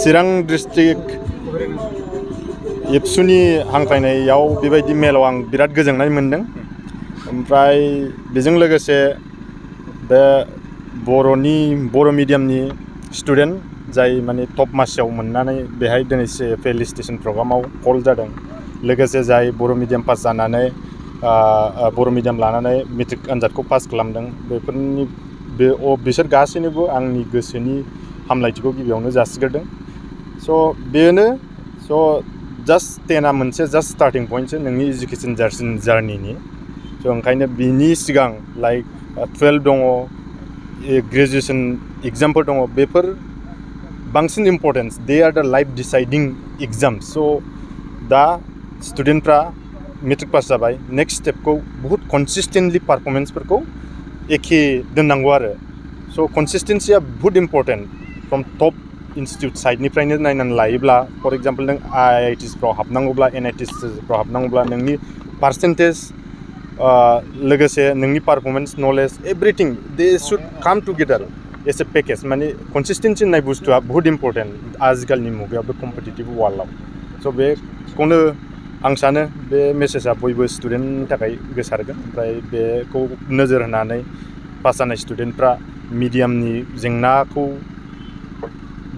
चिरां district एबसुनि हांख्रायनायाव बेबायदि मेलाव आं बिराद गोजोननाय मोनदों। ओमफ्राय बेजों लोगोसे बे बर' मिडियामनि स्टुडेन्ट जाय माने टप मासियाव मोननानै बेहाय दिनै फेलिसिटेसन प्रग्रामाव कल जादों, लोगोसे जाय बर' मिडियाम पास जानानै बर' मिडियाम लानानै मेट्रिक आनजादखौ पास खालामदों, बिसोर गासैनोबो आंनि गोसोनि हामलायथिखौ गिबियावनो जासिग्रोदों। स' जास्ट 10आ मोनसे जास्ट स्टार्टिं पइन्टसो नोंनि एजुकेसन जार्निनि। स' ओंखायनो बिनि सिगां लाइक 12 दङ, ग्रेजुएसन एग्जामफोर दङ, बेफोर बांसिन इम्परटेन्स। दे आर द लाइफ डिसाइडिं एग्जाम्स। स' दा स्टुडेन्टफ्रा मेट्रिक पास जाबाय, नेक्स्ट स्टेपखौ बहुत कनसिस्टेन्टलि पारफरमेन्सफोरखौ एखे दोननांगौ आरो। स' कनसिस्टेन्सिया बहुत इम्परटेन्ट। फ्रम टप इन्स्टिट्युट साइडनिफ्रायनो नायनानै लायोब्ला, फर एग्जाम्पल नों IITsफ्राव हाबनांगौब्ला, NITsफ्राव हाबनांगौब्ला नोंनि पार्सेन्टेज लोगोसे नोंनि performance, knowledge, everything they should काम टुगेदार एस ए पेकेज। माने कनसिस्टेन्सि होननाय बुस्थुआ बहुत इम्परटेन्ट आजिखालिनि मुगायाव, बे कम्पिटिटिभ वार्ल्डआव। स' बेखौनो आं सानो बे मेसेजआ बयबो स्टुडेन्टनि थाखाय गोसारगोन। ओमफ्राय बेखौ नोजोर होनानै पास जानाय स्टुडेन्टफ्रा मिडियामनि जेंनाखौ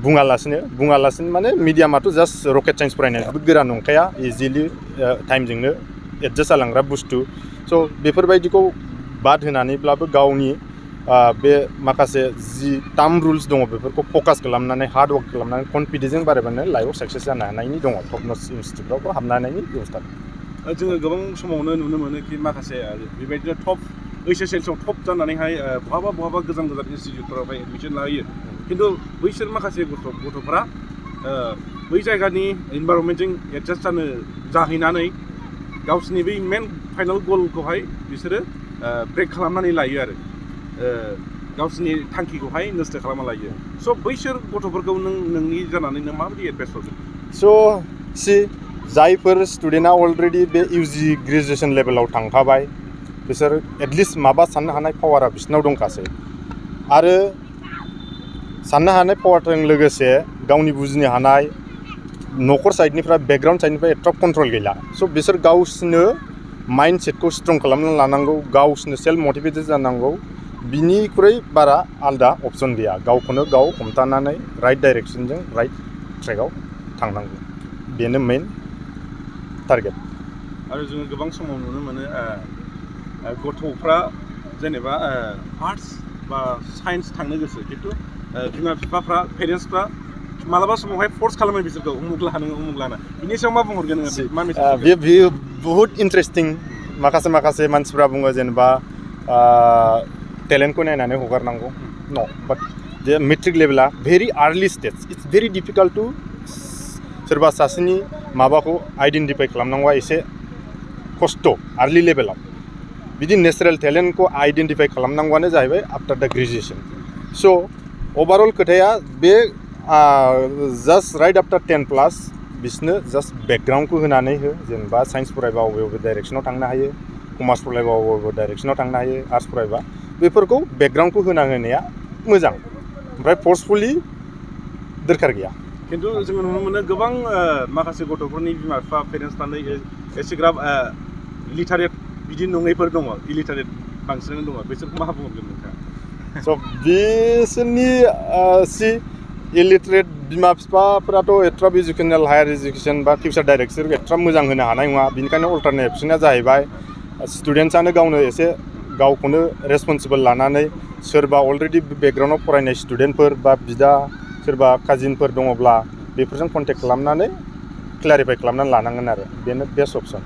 बुङालासिनो माने मिडियामाथ' जास्ट रकेट साइन्स फरायनायबो गोरा नंखाया, इजिलि टाइमजोंनो एडजास्ट जालांग्रा बुस्थु। स' बेफोरबायदिखौ बाद होनानैब्लाबो गावनि बे माखासे जि टार्म रुल्स दङ बेफोरखौ फकास खालामनानै, हार्ड वार्क खालामनानै कनफिडेन्सजों बारायबानो लाइफआव साक्सेस जानो हानायनि दङ। टप नच इनस्टिट्युटफ्रावबो हाबनो हानायनि बेबस्था दं। जोङो गोबां समावनो नुनो मोनो कि माखासे बेबायदिनो टप HSLCआव टप जानानैहाय बहाबा गोजान इनस्टिट्युटफोरावहाय एडमिसन लायो। खिन्थु बैसोर माखासे गथ'फोरा बै जायगानि इनभाइरनमेन्टजों एडजास्ट जाहैनानै गावसोरनि बै मेन फाइनाल गलखौहाय बिसोरो ब्रेक खालामनानै लायो आरो गावसोरनि थांखिखौहाय नस्थ' खालामना लायो। स' बैसोर गथ'फोरखौ नोंनि जानानै नों माबायदि एडभाइस हरगोन? स' जायफोर स्टुडेन्टआ अलरेडि बे UG ग्रेजुएसन लेभेलाव थांखाबाय, बिसोर एटलिस्ट माबा साननो हानाय पावारा बिसोरनाव दंखासै। आरो साननो हानाय पावारजों लोगोसे गावनि बुजिनो हानाय न'खर साइडनिफ्राय, बेकग्राउन्ड साइडनिफ्राय एट्राप कन्ट्रल गैला। स' बिसोर गावसोरनो माइन्ड सेटखौ स्ट्रं खालामनानै लानांगौ, गावसोरनो सेल्फ मटिभेटेड जानांगौ। बिनिख्रुइ बारा आलदा अपसन गैया। गावखौनो गाव हमथानानै राइट डाइरेक्सनजों, राइट ट्रेकआव थांनांगौ, बेनो मेइन टारगेट। आरो जोङो गोबां समाव नुनो मोनो गथ'फ्रा जेनेबा आर्ट्स बा साइन्स थांनो गोसो, खिन्थु बिमा बिफाफ्रा, पेरेन्टसफ्रा मालाबा समावहाय फर्स खालामो बिसोरखौ उमुक लानो। बिनि सायाव मा बुंहरगोन नोङो? बेयो बहुत इन्टारेस्टिं। माखासे मानसिफ्रा बुङो जेनेबा टेलेन्टखौ नायनानै हगारनांगौ। न' बाट जे मेट्रिक लेभेला very early stage, it's very difficult to सोरबा सासेनि माबाखौ आइडेन्टिफाइ खालामनांगौआ एसे खस्थ' आर्लि लेभेलाव। बिदि नेचारेल टेलेन्टखौ आइडेन्टिफाइ खालामनांगौआनो जाहैबाय आफ्टार द ग्रेजुएसन। स' अभारअल खोथाया बे जास्ट राइट आफ्टार 10+ बिसोरनो जास्ट बेकग्राउन्डखौ होनानै हो। जेनेबा साइन्स फरायबा बबे डाइरेक्सनाव थांनो हायो, कमार्स फरायबा बबे डाइरेक्सनाव थांनो हायो, आर्ट्स फरायबा बेफोरखौ बेकग्राउन्डखौ होनाया मोजां। ओमफ्राय फर्सफुलि दरखार गैया। खिन्थु जोङो नुनो मोनो गोबां माखासे गथ'फोरनि बिमा बिफा, पेरेन्टसफ्रानो एसेग्राब लिटारेट बिदि नङैफोर दङ, इलिटारेट बांसिनानो दङ। बिसोरखौ मा बुंगोन नोंथाङा? स' बिसोरनि इलिटारेट बिमा बिफाफोराथ' एट्राप इडुकेसनेल हायार इडुकेसन बा फिउचार डाइरेक्सन एट्राप मोजां होनो हानाय नङा। बेनिखायनो अल्टारनेट अपसना जाहैबाय स्टुडेन्टसानो गावनो एसे गावखौनो रेसपन्सिबोल लानानै, सोरबा अलरेडि बेकग्राउन्डआव फरायनाय स्टुडेन्टफोर बा बिदा सोरबा काजिनफोर दङब्ला बेफोरजों कन्टेक्ट खालामनानै क्लारिफाइ खालामनानै लानांगोन आरो बेनो बेस्ट अपसन।